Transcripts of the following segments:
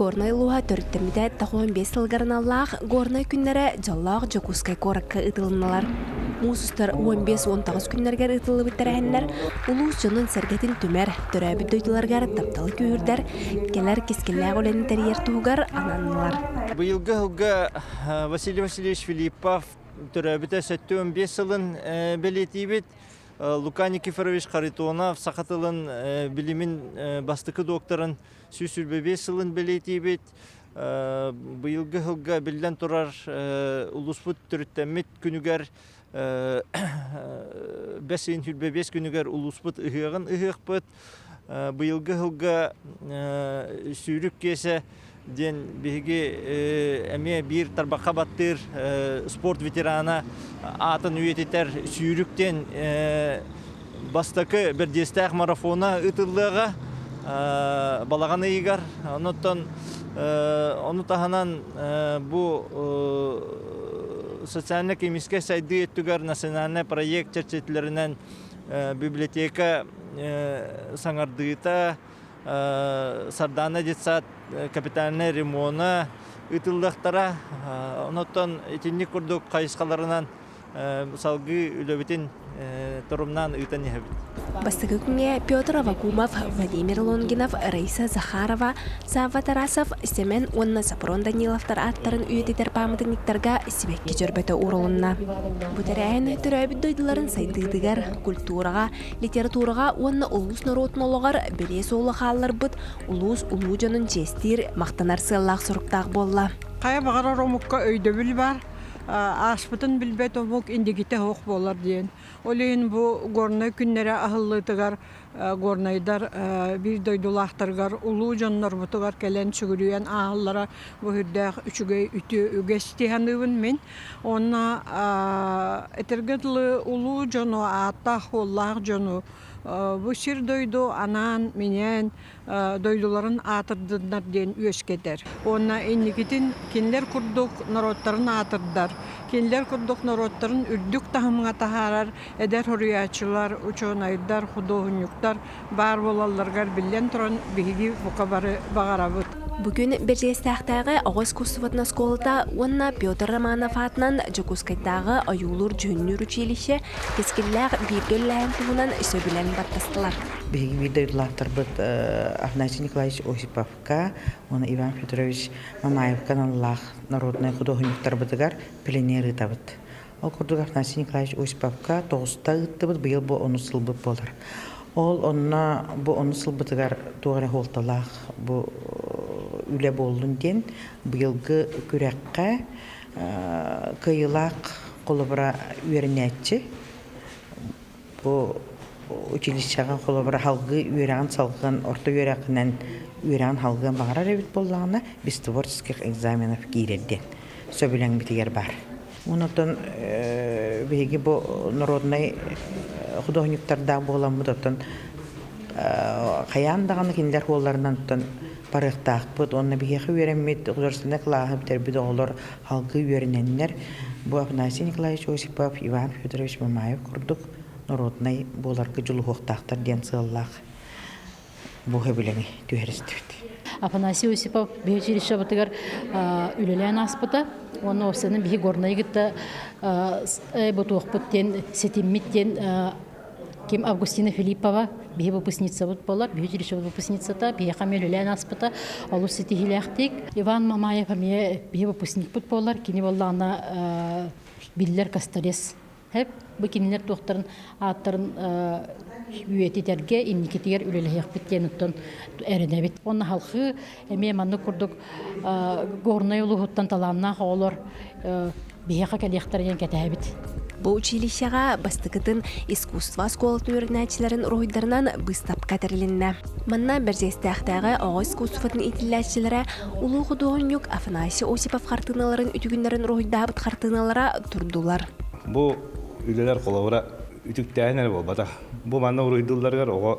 Горнай улууһа төрүттэммитэ 95 сылыгар аналлаах Горнай күннэрэ дьоллоох Дьокуускай куоракка ыытылыннылар. Муус устар 15-19 күннэригэр ыытыллыбыт тэрээһиннэр улуус дьонун-сэргэтин түмэр, төрөөбүт дойдуларыгар тапталы күүһүрдэр, кэлэр кэскиллээх үлэни тэрийэр туһугар ананнылар. Быйылгы сылга Василий Васильевич Филиппов төрөөбүтэ 75 сылын бэлиэтиибит. Лука Никифорович Харитонов саха тылын билимин бастакы докторын 125 сылын бэлиэтиибит. Быйылгы сылга биллэн турар улууспут төрүттэммит күнүгэр бэс ыйын 25 күнүгэр улууспут ыһыаҕын ыһыахпыт. Быйылгы сылга сүүрүк киэсэ диэн биһиги эмиэ биир тарбахха баттыыр спорт ветерана аатын үйэтитэр сүүрүк диэн бастакы бэрдиэстээх марафона ыытыллыаҕа балаҕан ыйыгар. Онуттан ону таһынан бу социально-экономическай сайдыы өттүгэр национальный проект чэрчитилэринэн библиотека саҥардыыта, Сардаана детсад капитальнай ремона ыытыллыахтара. Онуттан итинник курдук хайысхаларынан салгыы үлэбитин торумнаан ыытан иһэбит. Бастакы күҥҥэ Петр Авакумов, Владимир Лонгинов, Раиса Захарова, Савва Тарасов, Сэмэн уонна Сапрон Даниловтар ааттарын үйэтитэр пааматынньыктарга сибэкки дьөрбөтө уурулунна. Бу тэрээһин төрөөбүт дойдуларын сайдыытыгар, культураҕа, литератураҕа уонна улуус норуотун олоҕор бэлиэ суолу хаалларбыт улуус улуу дьонун чиэстиир, махтанар сыаллаах-соруктаах буолла. Хайа баҕарар омукка өйдөбүл баар. Ааспытын билбэт омук индигитэ суох буолар диэн. Ол иһин бу Горнай күннэрэ аһыллыытыгар горнайдар биир дойдулаахтарыгар улуу дьоннорбутугар кэлэн сүгүрүйэн ааһаллара бу сүрдээх үчүгэй үтүө үгэс дии саныыбын мин. Уонна этэргэ дылы улуу дьону, ааттаах-суоллаах дьону бу сир-дойду анаан-минээн дойдуларын аатырдыннар диэн үөскэтэр. Уонна инникитин кинилэр курдук норуоттарын аатырдар, кинилэр курдук норуоттарын үрдүк таһымҥа таһаарар эдэр суруйааччылар, учуонайдар, худуоһунньуктар баар буолалларыгар биллэн туран биһиги бука бары баҕарабыт. Бүгүн Бэрдьигэстээхтээҕи оҕо искусствотын оскуолата уонна Петр Романов аатынан Дьокуускайдааҕы ойуулуур-дьүһүннүүр училище кэскиллээх бииргэ үлэлээһин туһунан сөбүлэҥ баттастылар. Биһиги биир дойдулаахтарбыт Афанасий Николаевич Осиповка уонна Иван Петрович Мамаевка аналлаах народнай худуоһунньуктарбытыгар пленэр ыытабыт. Ол курдук Афанасий Николаевич Осиповка тоҕуста ыыттыбыт, быйыл бу онус сылбыт буолар. Ол онно бу онус сылбытыгар туох эрэ суолталаах бу үлэ буоллун диэн быйылгы күрэххэ кыайыылаах холобура үөрэнээччи Бу училищеҕа холобура салгыы үөрэҕин салҕыан, орто үөрэҕинэн үөрэҕин салҕыан баҕарар эбит буоллаҕына, без творческих экзаменов киирэр диэн сөбүлэҥмитигэр баар. Онон биһиги бу народнай художниктардаах буоламмыт оттон хайаан даҕаны кинилэр суолларынан оттон барыахтаахпыт уонна биһиэхэ үөрэммит художественнай кылааһы бүтэрбит оҕолор Салгыы үөрэнэннэр бу Афанасий Николаевич Осипов, Иван Федорович Мамаев курдук норуодунай буоларга дьулуһуохтаахтар диэн сыаллаах бу сөбүлэҥи түһэристибит. Афанасий Осипов биһи училищебытыгар үлэлээн ааспыта уонна уопсайынан биһи Горнайы кытта ботуохпут диэн ситиммит диэн Ким Августина Филиппова биһи выпускницабыт буолар, биһи училищебыт выпускницата, биһиэхэ эмиэ үлэлээн ааспыта, олус ситиһиилээхтик. Иван Мамаев эмиэ биһи выпускникпыт буолар, кини буоллаҕына биллэр косторез. Бу кинилэр туохтарын ааттарын үйэтитэргэ инникитигэр үлэлэһиэхпит диэн оттон эрэнэбит. Уонна халхыы эмиэ маннык курдук Горнай улууһуттан талааннаах оҕолор биһиэхэ кэлиэхтэрэ диэн кэтэһэбит. Бу училищеҕа бастакытын искусство оскуолатын үөрэнээччилэрин уруһуйдарынан быыстапка тэрилиннэ. Манна Бэрдьигэстээхтээҕи оҕо искусствотын иитиллээччилэрэ улуу худуоһунньук Афанасий Осипов хартыыналарын үтүгүннэрин уруһуйдаабыт хартыыналара турдулар. Бу үлэлэр холобура үтүктээһин эрэ буолбатах. Бу манна уруһуйдуулларыгар оҕо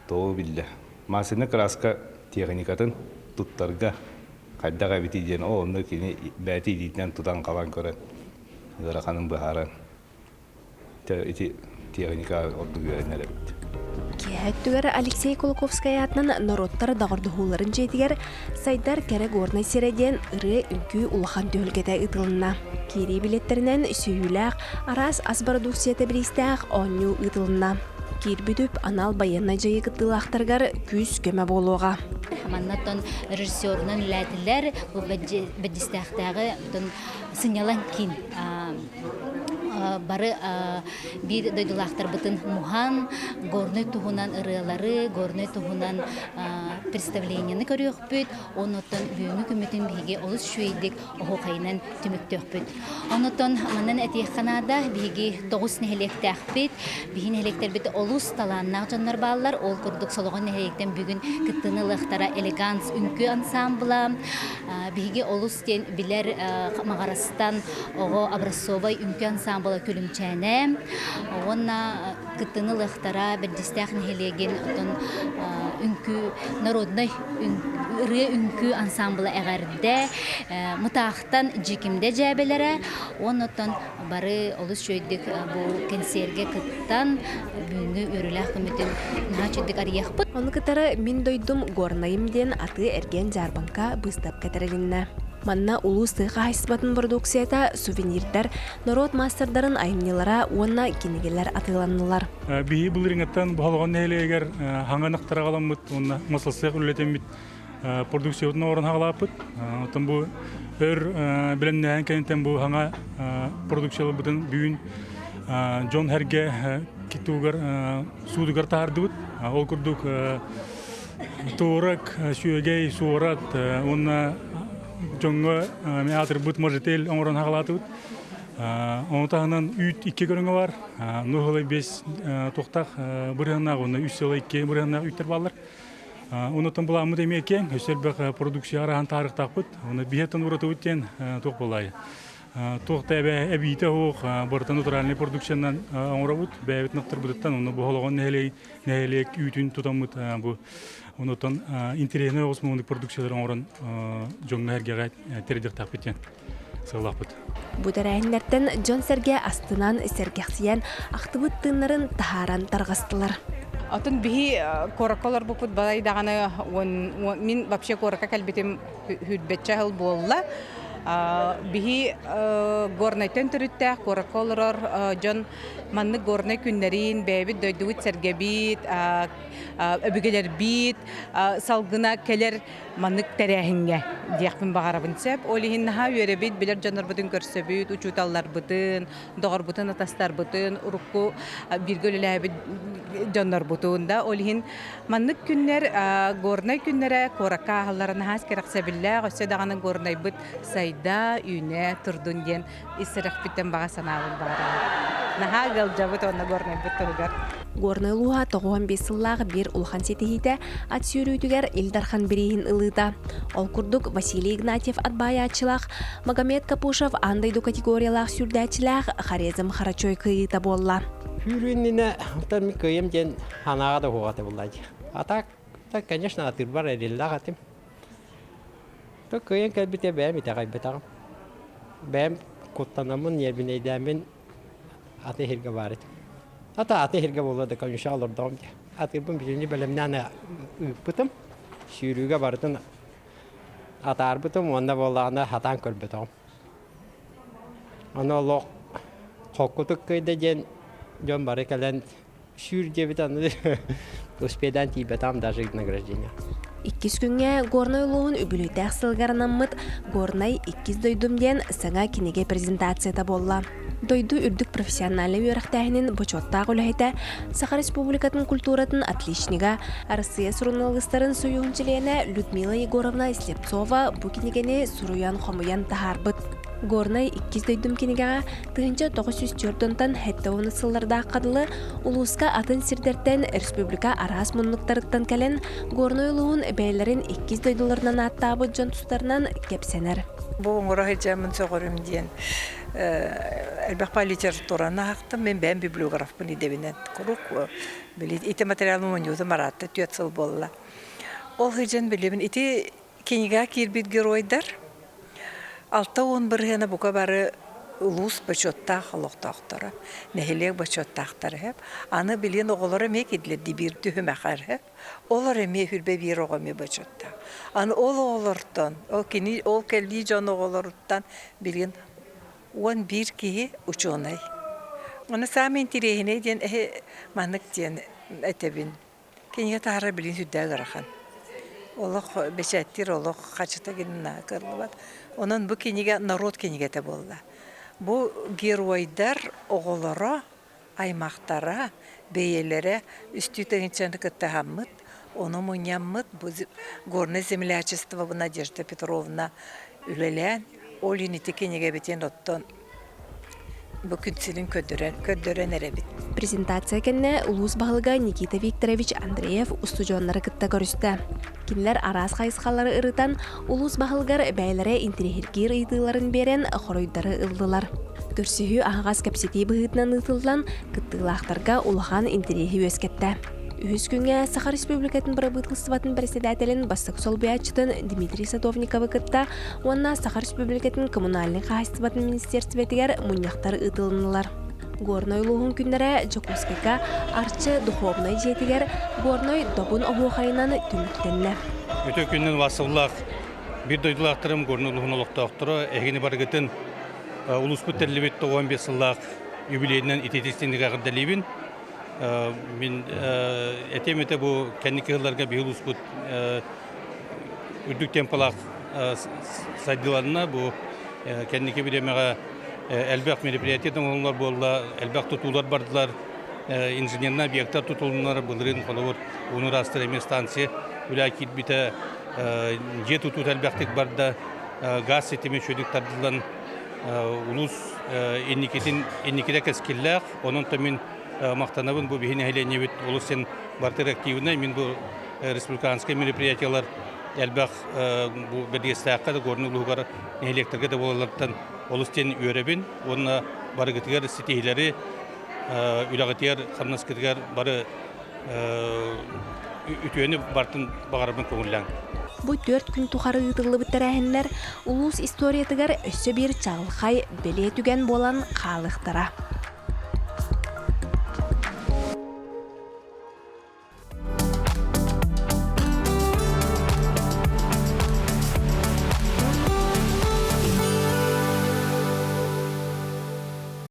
тоҕо биллэ. Масляный краска техникатын туттарга хайдах эбитий диэн ол онно кини бэйэтэ илиитинэн тутан-хабан көрөн ыараханын быһааран ити техника ордук үөрэнэр эбит. Киэһэ өттүгэр Алексей Кулаковскай аатынан норуоттар доҕордоһууларын дьиэтигэр Сайдар кэрэ горнай сирэ диэн ырыа-үҥкүү улахан түһүлгэтэ ыытылынна. Киирии билиэттэринэн сүүйүүлээх араас ас бородууксуйата бириистээх оонньуу ыытылынна. Киирбит үп анал байыаннай дьайыы кыттыылаахтарыгар күүс-көмө буолуоҕа. Манна оттон режиссерунан үлэлээтилэр. Бу Бэдьистээхтээҕи оттон сынньалаҥ киин бары биир дойдулаахтарбытын муһан, горнай туһунан ырыалары, горнай туһунан представлениены көрүөхпүт, оннуттан бүгүҥҥү күммүтүн биһиги олус үчүгэйдик оһуохайынан түмүктүөхпүт. Оннуттан манан этиэххэ наада, биһиги тоҕус нэһилиэктээхпит, биһи нэһилиэктэрбит олус талааннаах дьоннор бааллар, ол курдук Солоҕон нэһилиэктэн бүгүн кыттыыны ылыахтара Элеганс үҥкүү ансаамбыла, биһиги олус диэн билэр Маҕарастан оҕо образцовай үҥкүү ансаамбыла Күлүмчээнэ уонна кыттыыны ылыахтара Бэрдьистээх нэһилиэгин оттон үҥкүү народнай ырыа үҥкүү ансаамбыла эҕэрдэ Мытаахтан Дьикимдэ дьээбэлэрэ уонна оттон бары олус үчүгэйдик бу кэнсиэргэ кыттан бүгүҥҥү үөрүүлээх күммүтүн наһаа үчүгэйдик арыйыахпыт. Ону кытары Мин дойдум Горнайым диэн атыы-эргиэн дьаарбаҥка быыстапка тэрилиннэ. Манна улуус тыа хаһаайыстыбатын бородууксуйата, сувенирдар, норуот маастардарын айымньылара уонна кинигэлэр атыыланнылар. Биһи былырыҥҥыттан Бохолоҕон нэһилиэгэр хаҥа ынахтара аҕаламмыт уонна масылсыах үлэлэтэммит продукциябытын оҥорон хаҕалааппыт. Оттон бу өр бэлэмнээһин кэнниттэн бу хаҥа продукцияларбытын бүгүн дьон сэргэ тугар суудугар таһаардыбыт. Ол курдук туорак, сүөгэй, суорат уонна дьоҥҥо аатырбыт можитель оҥорон хаҕалаатыбыт. Ону таһынан үүт икки көрүҥэ бар. Нуһулай бес туохтаах бырыһаннаах уонна үс сыла икки бырыһаннаах үүттэр бааллар. Онуттан былааммыт эмиэ киэҥ, өссө элбэх продукция араһан таарыктаахпыт. Оны биһиэттэн уратыбыт диэн туох буолаайы. Туох да эбиитэ суох, барыта натуральный продукциянан оҥоробут. Бэйэбит ынахтарбытыттан, онно бу Холоҕон нэһилиэк үүтүн тутаммыт бу онуттан интэриэһинэй оҕус муҥунук продукциялары оҥорон дьоҥҥо-сэргэҕэ тиэрдиэхтээхпит диэн сыаллаахпыт. Бу тэрээһиннэртэн дьон-сэргэ астынан, сэргэхсийэн, ахтыбыт тыыннарын таһааран тарҕастылар. Атын биһи куоракка олорбуппут балай даҕаны мин вообще куоракка кэлбитим сүүрбэччэ сыл буолла. Биһи Горнайтан төрүттээх куоракка олорор дьон маннык горнай күннэрин бэйэбит дойдубут сэргэбит, өбүгэлэрбит салгына кэлэр маннык тэрээһиҥҥэ диэхпин баҕарабын сөп. Ол иһин наһаа үөрэбит, билэр дьоннорбутун көрсөбүт, учууталларбытын, доҕорбутун, атастарбытын, урукку бииргэ үлэлээбит дьоннорбутун да. Ол иһин маннык күннэр Горнай күннэрэ куоракка ааһаллара наһаа кэрэхсэбиллээх, өссө даҕаны Горнайбыт сайда, үүнэ турдун диэн ис сүрэхпиттэн баҕа санаабын баҕарабын. Наһаа ыалдьабыт уонна Горнайбыт туһугар. Горнай улууһа 95 сыллаах биир улахан ситиһиитэ ат сүүрүүтүгэр Ил Дархан бирииһин ылыыта. Ол курдук Василий Игнатьев ат баайааччылаах, Магомед Капушев аан дойду категориялаах сүүрдээччилээх Хорезм Харачой кыайыыта буолла. Сүүрүү иннинэ оттон мин кыайым диэн санааҕа да уһуҕата булла дии. А так, так, конечно, атыырбар эриллээх этим. То кыайан кэлбитэ бэйэм итэҕэйбэтэҕим. Бэйэм куттанаммын, ньиэрбинэйдээммин аты иһиргэ баар этим. Ата аты иһиргэ буолла да конюша олордоҕум дии. Атыырбын бүтүннүү бэлэмнээн ыыппытым. Сүүрүүгэ барытын атаарбытым уонна буоллаҕына хатаан көрбөтөҕүм. Аны олох холкутук кыайда диэн дьон бары кэлэн сүүр диэбит аны успедаан тиийбэтэҕим даже награждение. Иккис күҥҥэ Горнай улууһун үбүлүөйдээх сылыгар анаммыт «Горнай иккис дойдум» диэн саҥа кинигэ презентацията буолла. Дойду үрдүк профессиональнай үөрэхтээһинин бочуоттаах үлэһитэ, Саха Республикатын культуратын отличнига, Арассыыйа суруналыыстарын сойууһун чилиэнэ Людмила Егоровна Слепцова бу кинигэни суруйан-хомуйан таһаарбыт. Горнай иккис дойдум кинигэҕэ 1904-тан 70 сыллардаахха дылы улууска атын сирдэртэн республика араас муннуктарыттан кэлэн Горнай улууһун бэйэлэрин иккис дойдуларынан ааттаабыт дьон тустарынан кэпсэнэр. Бу оҥоро сылдьаммын сөҕөрүм диэн элбэх по литератураны аахтым. Мин бэйэм библиографпын идэбинэн куруук били ити материалым мунньубутум араатта түөрт сыл буолла. Ол сылдьан билибин ити кинигэҕэ киирбит геройдар 60 бырыһыана бука бары. Улуус бочуоттаах олохтоохторо, нэһилиэк бочуоттаахтара сөп. Аны билигин оҕолоро эмиэ киирдилэр биир түһүмэхэр сөп. Олор эмиэ хүрбэ биир оҕо эмиэ бочуоттаах. Аны ол оҕолортон, ол кини ол кэлии дьон оҕолоруттан билигин 11 киһи учуонай. Ону саамай интириэһинэй диэн эһи маннык диэн этэбин. Кинигэ таһаарар билигин сүрдээх ыарахан. Олох бэчээттиир олох хачыта гинна кыаллыбат. Онон бу кинигэ норуот кинигэтэ буолла. Бу геройдар оҕолоро, аймахтара, бэйэлэрэ үстүү тыһыынчаны кыттыһаммыт, ону мунньаммыт бу Горное землячество Надежда Петровна үлэлээн, ол иһин ити кинигэбитин оттон бу күн сирин көрдөрөн, көрдөрөн эрэбит. Презентация кэннэ улуус баһылыга Никита Викторович Андреев устудьуоннары кытта көрүстэ. Кинилэр араас хайысхалары ырытан, улуус баһылыгар бэйэлэрэ интириэһиргиир ыйытыыларын биэрэн хоруйдары ыллылар. Көрсүһүү аһаҕас кэпсэтии быһыытынан ыытыллан, кыттыылаахтарга улахан интэриэһи үөскэттэ. Үһүс күҥҥэ Саха Республикатын бырабыыталыстыбатын бэрэссэдээтэлин бастакы солбуйааччытын Дмитрий Садовниковы кытта уонна Саха Республикатын коммунальнай хаһаайыстыбатын министиэристибэтигэр мунньахтар ыытылыннылар. Горнай улууһун күннэрэ Дьокуускайга Арчы духовнай дьиэтигэр Горнай Добун оһуохайынан түмүктэннэ. Үтүө күнүнэн вассаллаах биир дойдулаахтарым Горнай улууһун олохтоохторо эһигини барыгытын улууспут тэриллибит 95 сыллаах юбилейинэн итиитистинник эҕэрдэлиибин. Мин этиэм этэ бу кэнники сылларга биһи улууспут үрдүк темпалаах сайдыыланна. Бу кэнники бириэмэҕэ элбэх мероприятие оҥоһуллар буолла, элбэх тутуулар бардылар, инженерный объектар тутулуннар, былырыын холобур ууну ыраастыыр эмиэ станция үлэ киирбитэ, дьиэ тутуута элбэхтик барда, газ ситимэ үчүгэйдик тардыллан улуус инникитин инникитэ кэскиллээх. Онон мин махтанабын бу биһи нэһилиэнньэбит олус син бартыр активнай. Мин бу республиканскай мероприятиялар элбэх бу Бэрдигэстээххэ да Горнай улууһугар нэһилиэктэргэ да буолаллартан олус диэн үөрэбин уонна барыгытыгар ситиһиилэри үлэҕитигэр хамнаскытыгар бары үтүөнү бартын баҕарабын көҥүллээҥ. Бу 4 күн тухары ыытыллыбыт тэрээһиннэр улуус историятыгар өссө биир чаҕылхай бэлиэ түгэн буолан хаалыахтара.